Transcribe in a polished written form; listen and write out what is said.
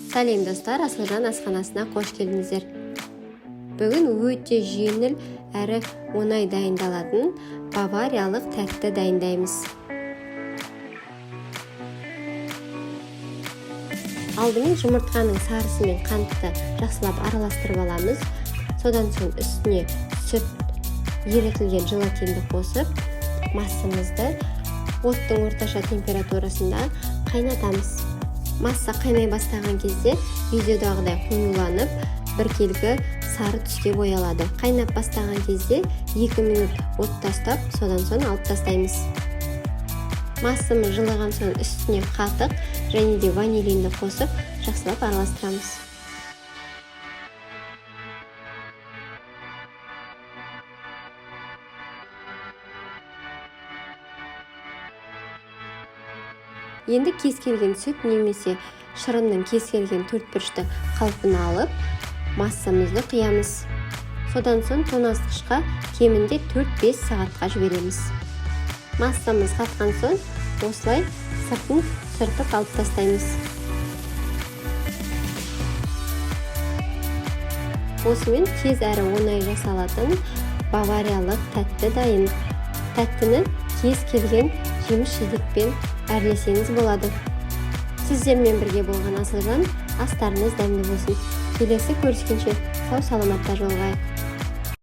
Сәлем, достар! Асылжан асханасына қош келдіңіздер! Бүгін өте жеңіл әрі оңай дайындалатын бавариялық тәтті дайындаймыз. Алдымен жұмыртқаның сарысы мен қантты жақсылап араластырып аламыз. Содан соң үстіне сүт, ерітілген желатинді қосып, массамызды оттың орташа температурасында қайнатамыз. Масса қайнай бастаған кезде видеодағыдай қоюланып, біркелкі сары түске боялады. Қайнап бастаған кезде 2 минут отта ұстап, содан соң алып тастаймыз. Массамыз жылыған соң үстіне қатық және де ванилинді қосып, жақсылап араластырамыз. Енді кез келген сүт немесе шырынның кез келген төртбұрышты қалпына алып, массамызды құямыз. Содан соң тоңазытқышқа кемінде 4-5 сағатқа жібереміз. Массамыз қатқан соң осылай сыртын сүртіп алып тастаймыз. Осымен тез әрі оңай жасалатын бавариялық тәтті дайын. Тәттіні кез келген жеміс жидекпен әрлесеңіз болады. Сіздермен бірге болған Асылжан. Астарыңыз дәмді болсын! Келесі көріскенше сау саламатта жолығайық!